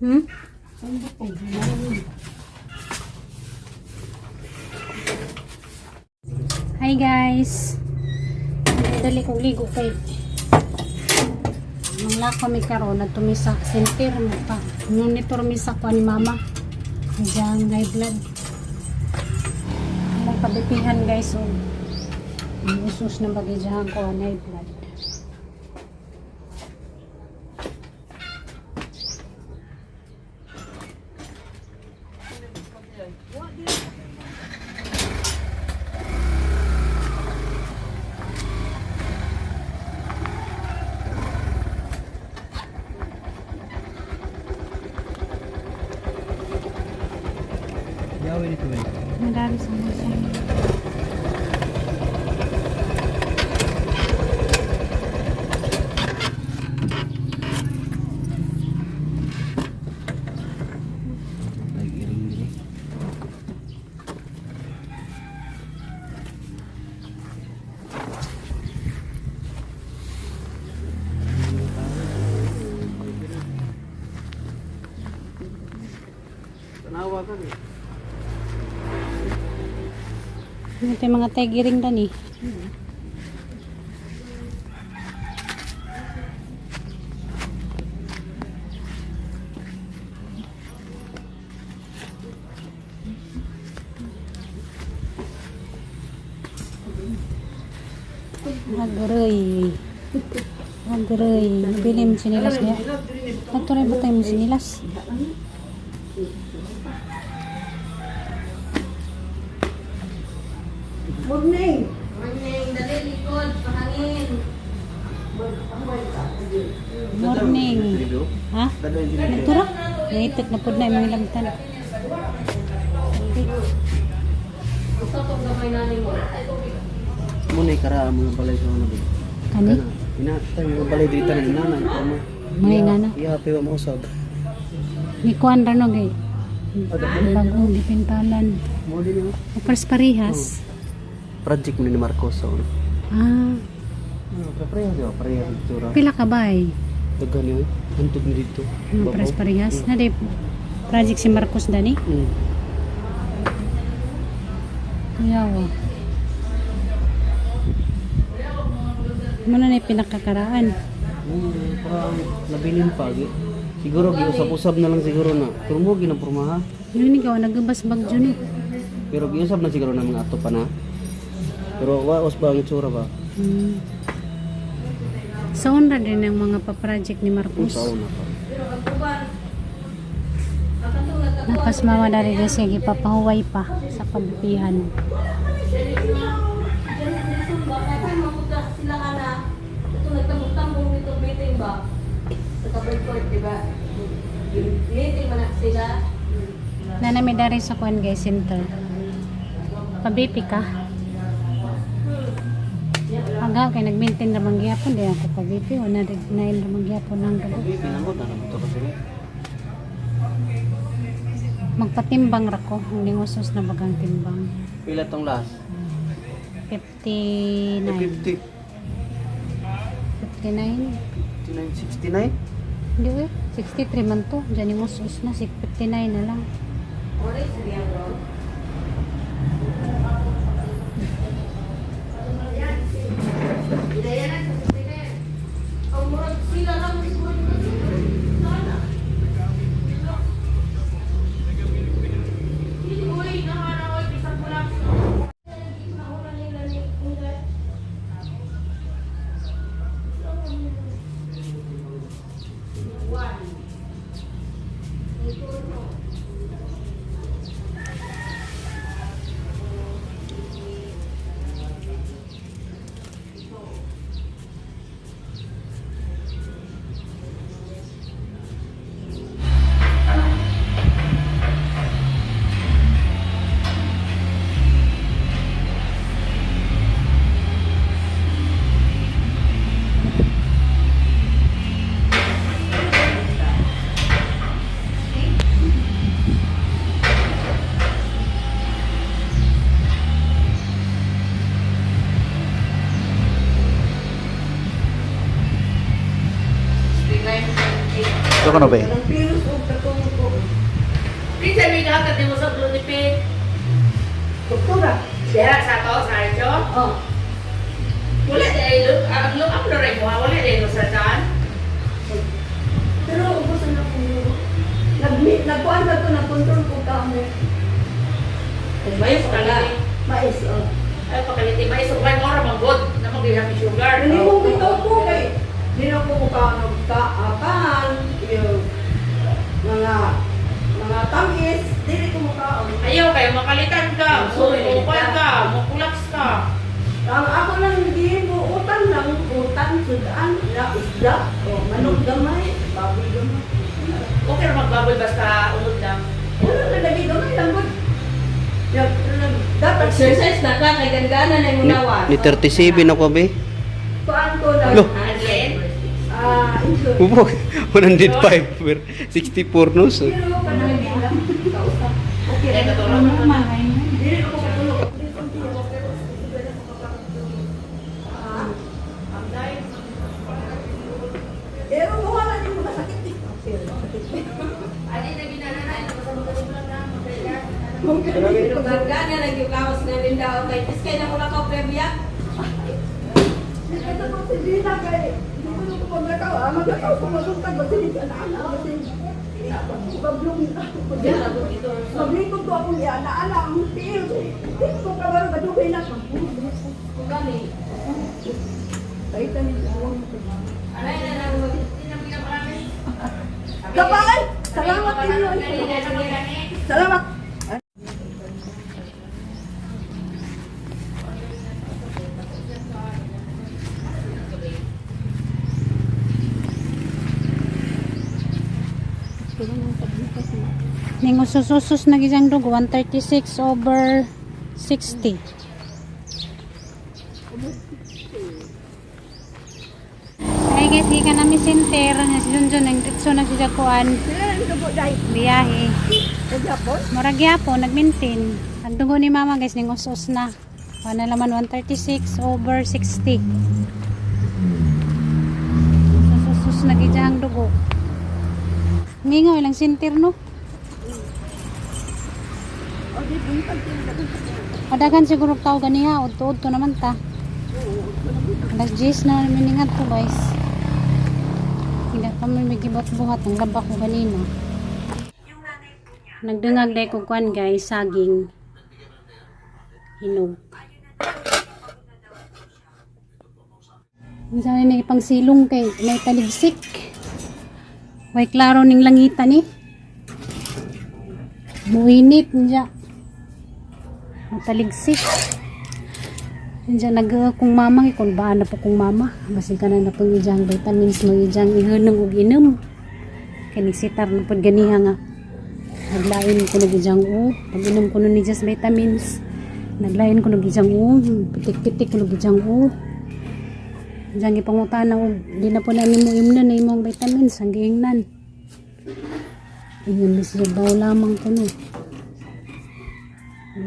Hmm? Hi guys. Dali kong ligo kay manglako mi karon nagtumi sa center mo pa. Monitor mi sa kuan ni mama. Diyan high blood. Among pabipihan guys, oh. Ang usos na bagay diyan ko high blood. Gawin ito eh. Madami sa mga. Nag-iring din eh. Tanawa ka eh. Ito yung mga tigiring dan eh. Agoy. Agoy. Bili mo sinilas niya. Natuloy ba tayo mo sinilas? Morning. Morning, dali likod, pahangin. Morning. Ha? Natura? Naitik na po na yung mga lamtan. Gusto kong gamay na nimo. Muna ikara ang mga balay sa una ba? Kani? Ina, tayo mga balay dito na inana. Tama. Mga inana. Iya, pero mausab. Ni Kuan ra no gay. Bagong gipintalan. Mo din yun. Pares parehas. Project mo ni Marcos sa una. Ah, Ano, pareho di ba? Pareho dito ra. pila ka ba eh? Daghan yun. Hantog ni dito. Mga pares parehas. Na di project si Marcos dani. Kuyawa. Muna na yung pinakakaraan. Parang nabilin pa. Gi. Siguro giusab-usab na lang siguro na. Pero mo ginapurma ha. Yun ikaw, nagabas bag dyan eh. Pero giusab na siguro na mga ato pa na. Pero waos ba ang itsura ba? Sa una din ang mga pa-project ni Marcos. Sa una pa. Napas mama dari kasi gipapahuway pa sa pabipihan. Sila ka na, ito nagtambong-tambong nito meeting ba? Sa covered court, di ba? Meeting man na sila. Nanami dari sa kuan guys center. Pabipi ka. Aga kay nag-maintain ra man gyapon di ako pabipi 109 ra man gyapon ang gabi. Pinanggot na nabuto ka sila. Magpatimbang ra ko, hindi usos na bagang timbang. Pila tong last? 59. 50. 59. 59, 69? Hindi eh. 63 man to. Diyan yung usos na. 59 na lang. Orange siya bro. Ang murag sila lang siguro sana. Uy, nahana oy, bisag mo lang. Ito ka na ba eh? Ang pilos og Kinsa may gahatag nimo sa Blunipid? Doktora. Diha sa to sa Arjo. Oh. Wala di ay look ang look up na rin mo, wala di ay lusatan. Pero ubos na ko. Nagkuan na to na control ko ka mo. May pakaliti. Mais oh. Ay pakaliti may sukay mo ra manggod na magyahang sugar. Hindi mo bitaw ko kay di na ko muka nagkaapan yung mga mga tamis, dili ko mukaon. Ayaw kayo makalitan ka, mukupal ka, mukulaps ka. Ang ako lang gihimo utan lang, utan sudan na isda, o manok gamay, baboy gamay. Okay ra magbaboy basta unod lang. Wala na lagi gamay lang gud. Dapat Exercise na ka, kay gangana na yung unawa. Ni 37 ako be. Kuan ko lang. Lo. Alin? Ah, insulin. Upo, 105 per 64 no. So. Pero kanang lang kausap. Okay. Ay, katulog. Ano ma? Ay, Dili ako katulog. Pero wala din mga sakit eh. Pero sakit. Ali na ginana na Pero gangana na yung lawas na rin daw. Kay iskay na muna ka premya. Ito po si Gina kay hindi ko nung paglakaw, ah, maglakaw ko masuntag, magsilid ana-ana, magsilid. Mablong Maglingkod ko akong iana-ana, ang tiil. Hindi ko kabaro, madugay na. Kung gani. Kahit ano, awang mo. Anay na lang. Kapal! Salamat ninyo. Salamat! Ning usus-usus na gisang dugo 136 over 60. Ay guys, di ka namin center. Si Junjun, ang ditso na siya kuan. Sila ang dugo dahil. Biyahe. Sa Japon? Murag gyapon, nag-maintain. Ang dugo ni mama guys, ning usus na. Wala naman 136 over 60. Usus-usus na gid ang dugo. Mingaw ilang center no. O di, buntag sila. Padagan siguro tao ganiha, udto-udto naman ta. Alas 10 na naman ingat to guys. Hindi pa man may gibuhat-buhat ang laba ko ganina. Nagdungag dahil ko kuan guys, saging. Hinog. Ang ni pang silong kay may taligsik. Way klaro ning langitan ni. Muinit niya. Mataligsik. Diyan nag kung mama kung baan na po kung mama. Basin ka na na pong ijang vitamins mo ijang ihunong og inom. Kay nagsitar na pod ganiha nga. Naglain ko nog ijang u. Pag inom ko nun ni just vitamins. Naglain ko nog ijang u. Pitik-pitik ko nog ijang u. Ijang ipangutana og di na po namin mo imnon na imong vitamins ang giingnan. Ingon ni siya baw lamang ko no.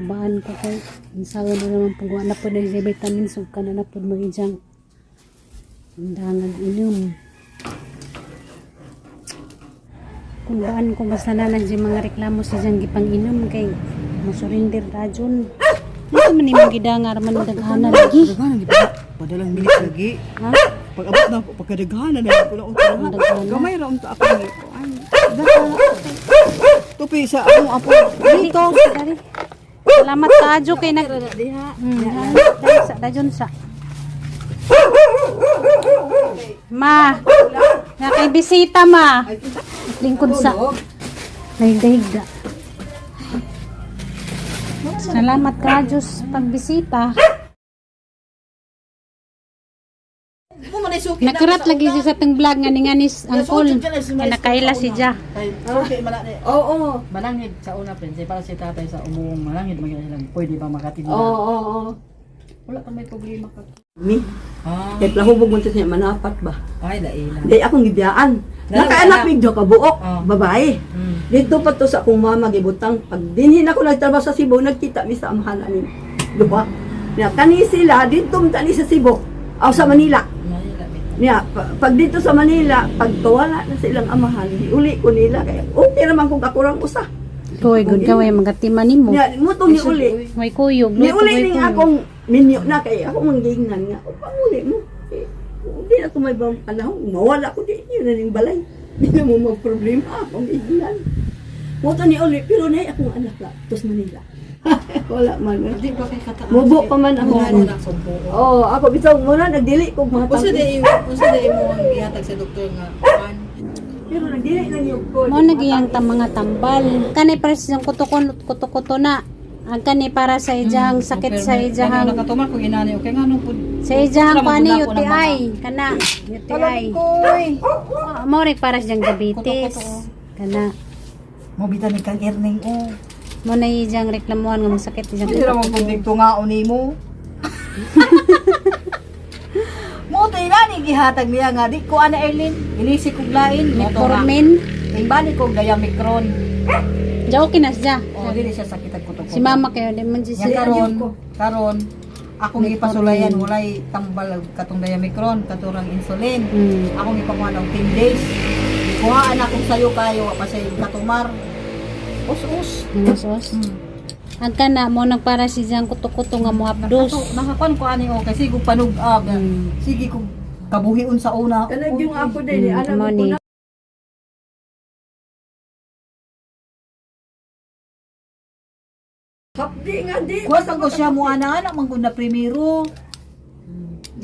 Baan ko kay insawa na naman pag wala po na siya vitamins ug kana na po mo ijang dangag inom. Kung baan ko basta na lang siya mga reklamo sa ijang gipang inom kay mosurrender rajon. Ano man imong gidangar man daghana lagi. Daghanan gid padalang minit lagi. Ha? Pag abot na ako, pagkadaghanan na ako lang Ang daghanan. Gamay ra unta ako ni. Ay, daghan. Tupi sa akong apo. Dito. Salamat kaadyo kay nag dali sa dajon sa. Ma. Na kay bisita ma. Lingkod sa. Nahigda-higda. Salamat kaadyo sa pagbisita. Nakarat lagi siya sa teng vlog nga ni nganis angkol. Kay nakaila si Ja. Oo. Malangit sa una, Prince. Para si tatay sa umuong malangit, magiging sila, pwede ba makatingin? Oo, oo, oo. Wala pa may problema ka. Mi, Ah, kay plahubog mo siya manapat ba? ay, daila. Di akong gibiyaan. Dalawa Nakaanak anak. mig duha ka buok, Oh. babae. Dito pa to sa akong mama gibutang. Pag dinhin ako nagtrabaho sa Cebu, nagkita mi sa amahan namin. Duha. Niya kani sila dito man tani sa Cebu. Aw sa Manila. Manila, bitaw. Niya pag dito sa Manila, pag kawala na silang amahan, uli ko nila kay okay naman kung ako rang usa. Koy, good ka way magatiman nimo. Nya mo to ni uli. May kuyog, Ni luto uli may ning kuyog. akong minyo na kay ako mang giingnan nga. O panguli mo. Eh, di na ko may bang panahon. Mawala ko di yun na ning balay. Di na mo magproblema akong giingnan. Mo to ni uli pero nay akong anak na tos Manila. Wala man. Di ba kay kataas? Mubo pa man ako. Muna na akong buo. Oh, ako bitaw muna nagdili kog mga Unsa tao. di unsa di mo ang gihatag sa doktor nga kuan? Pero nagdili lang yung ko. Mo nagiyang ta mga tambal. Kanay para sa kuto-kuto kuto-kuto na. Ang kani para sa ijahang sakit sa ijahang Nakatuman ko inani okay nga no pud. sa ijahang Sila kuan ni maguna ko ng UTI kana UTI. Koy. Oh, mo rin para sa ijang diabetes. Kuto-kuto. Kana Mo bitan ni kang erning o. mo na ijang reklamuhan nga masakit ijang Hindi ra mo kuto-kuto. pud dito nga nimo. Mo to inani gihatag niya nga di ko ana Erlin, ilisi kog lain mo to nga. Metformin. Timbani kog Diamicron. Ja okay na siya. O dili siya sakit ang kuto-kuto. Si mama kayo di man Nya siya. karon, karon akong gipasulayan walay tambal og katong Diamicron, katurang insulin. Akong ipakuha og 10 days. Kuhaan akong sayo kayo wa pa siya katumar. Us-us. Os. Ang kana mo nagpara si ijang kuto-kuto nga mo hapdos. Nakakuan ko ani o kasi kung panug-ag. Sige kung kabuhion sa una. Kanag yung ako din, anak Mo ko ni. na. Hapdi nga di. Kuha ko siya mo ana anak man gud na primero.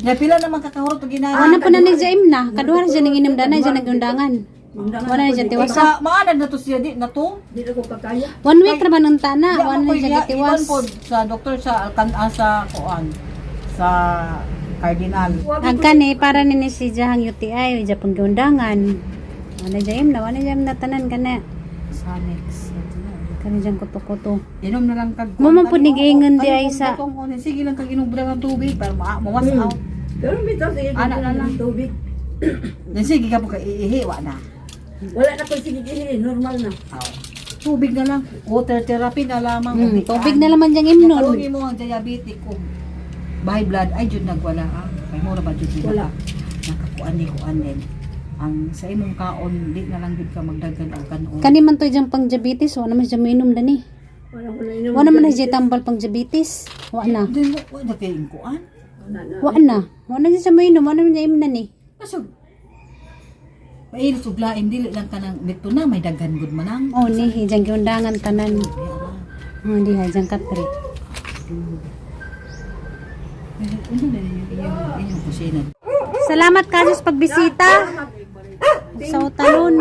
Ya pila naman kakahurot og ginana. Ano pa na ni Jaim na? Kaduha na siya ning inom dana siya nagundangan. Wala na siya tiwasa. Sa maanad na to siya di na to. Di na ko kakaya. One week naman ang tana, Di, one ako week siya iya- gitiwas. iwan po sa doktor sa Alcan ah, sa kuan sa Cardinal. Ang kani para ni si Jahang UTI, siya pang giundangan. Wala Jaim na, wala Jaim na tanan kana. Sanex. Kani diyang kuto-kuto. Inom na lang kag Mo man po ni giingon di ay sa Sige lang kag inom lang ang tubig para mawas out. Pero bitaw sige Anak na lang. tubig. Then sige ka po kay iihi wa na. Wala na ko sige ihi, normal na. Aw. Tubig na lang, water therapy na lamang. Tubig na laman diyang imnon. Karon mo ang diabetic ug high blood ay jud nagwala ah. Kay mo ra ba jud sila? Wala. Nakakuan ni kuan din. Ang sa imong kaon di na lang jud ka magdaghan og kanon. Kani man to diyang pang diabetes, wala man siya mainom dani. Wala ko na inom. Wala man na siya tambal pang diabetes. Wa na. Di mo wa na kay kuan. Wala na. Wa na. Wa na siya mainom, wala man niya imnan ni. Basog. Mainit ug lain dili lang kanang dito na may daghan gud man ang. Oh ni diyang giundangan tanan. Oh, di ha diyang katre. Ano na yung inyong kusina? Salamat kayo sa pagbisita. Sa utanon.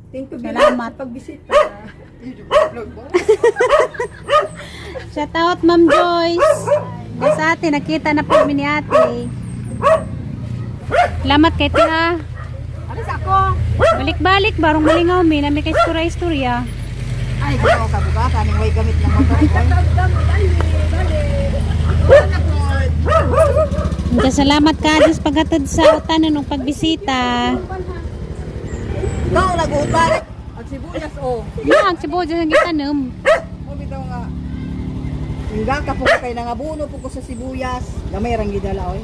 Thank you Salamat. sa pagbisita. Shout out Ma'am Joyce. Sa ate, nakita na po kami ni ate. Salamat kay Tia. Alis ako. Balik-balik, barong malingaw mi. Nami kay istorya-istorya. Ay, ginoo ka buka kaning way gamit na motor. Nga salamat ka Diyos paghatod sa utanon ng pagbisita. Ikaw nag-utan. Ang sibuyas oh. Na, ang sibo dyan ang gitanom. Mo bitaw nga. Hingga ka po kay nangabuno po ko sa sibuyas. Gamay rang gidala oy.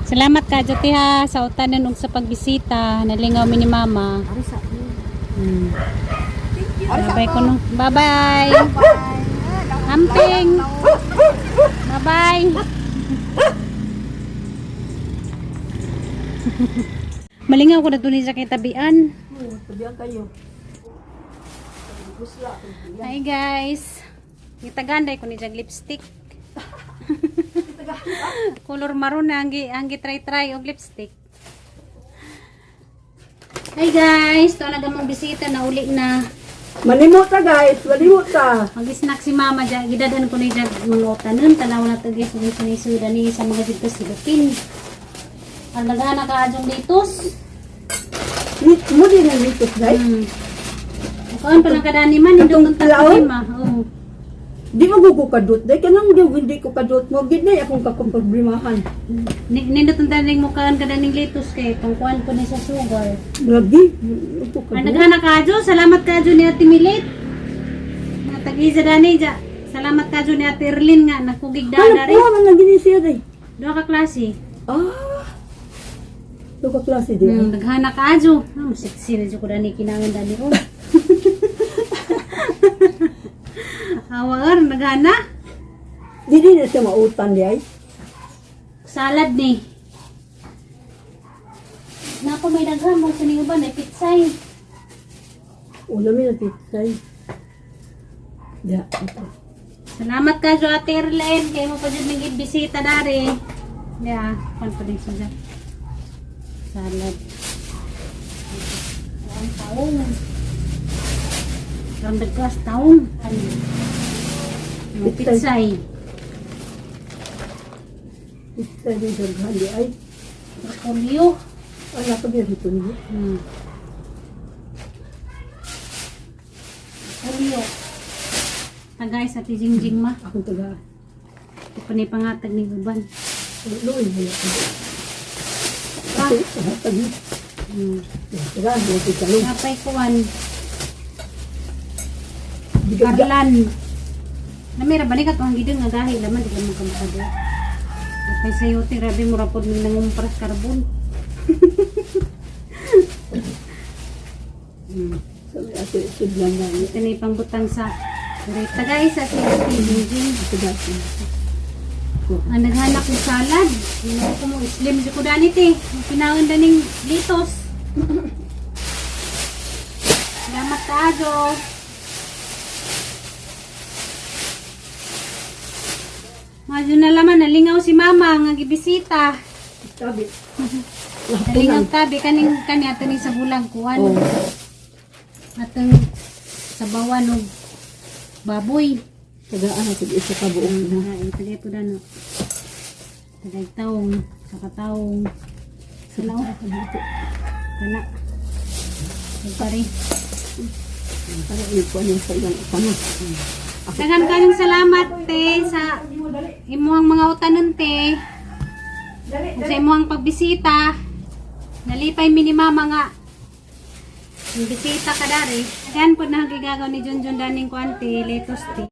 Salamat ka Diyos ha sa utanon ug sa pagbisita. Nalingaw mi ni Mama. Ari sa. Bye bye kuno. Bye bye. Amping. Bye bye. Malingaw ko na dun sa kay tabian. Oh, Sabihan kayo. Hi guys. Gitaganday ko ni jag lipstick. Color maroon na ang gi try try og lipstick. Hi guys, to na gamong bisita na uli na. Manimuta guys, manimuta. Mag-snack si mama dyan. Gidadan ko ni jag mga utanon. Tanaw na to guys. Kung sinisuda ni sa mga dito sa Lupin. Ang nagana ka adjong litos. Mo din ang litos guys. Kuan pa lang kadani man. Hindi Katong kong tilaon? ma. Oo. Di mo ko kadot. Dahil kanang di hindi ko kadot mo. Gid na akong kakomproblemahan. Nindot ang daning mukhaan kadaning litos kay pangkuan ko ni sa sugar. Lagi. Ako Ang kadot. naghana ka adjo. Salamat ka adjo ni Ate Milit. Nga tag-isa dani ja. Salamat ka adjo ni Ate Erlin nga nakugig Ano dana rin. kuha man lang gini siya day. Duha ka klase. Ah. Ito ka klase di. Naghana ka adjo. Ah, sexy na dyan ko dani kinangan dani oh. Awar, naghana. Dili na siya mautan di ay. Salad ni. Nako may daghan mo sa ninyo ba na pitsay. Ulo mi na pitsay. Ya, ito. Salamat ka jo Ate Erlen kay mo pa jud ning bisita dari. Ya, pan pa din siya. Salad. Ang taong. Ang dagkas taong. Ano? Yung pitsay. Pitsay din daghan di ay. Repolyo. Ay, ako di rito niyo. Repolyo. Tagay sa tijingjing ma. Akong taga. Ito pa ni pangatag ni uban. Luoy mo na. Ah. Tagi. Taga, di talong. Napay kuwan. Bigat Karlan. Namira balik at ang gideng nga gahi laman di lamang kamakado. Napay sayote grabe mo rapod ning nangumpras karbon. Sa may ate sudlan na. Ito na ipangbutang sa Reta guys sa tijingjing. Taga. Ang naghanap ng salad. Hindi ko mo slim si ko danit eh. Pinaon daning litos. Salamat kaayo. Madyo na laman, nalingaw si mama nga gibisita. Tabi. Nalingaw tabi kaning kani ato ni sa bulang kuan. Oh. Atong sabawan og baboy. Tagaan ako isa ka buong na. Ay, tagay po dano. Tagay taong, sa kataong. Sanaw. Kana. Pare. Para ipo niya sa iyang tanong. Daghan kayong salamat te sa imuhang mga utanon te. Ug sa imuhang pagbisita. Nalipay mi ni mama nga. Yung bisita ka dari. Daghan po na gigagaw ni Junjun daning kuan te, lettuce te.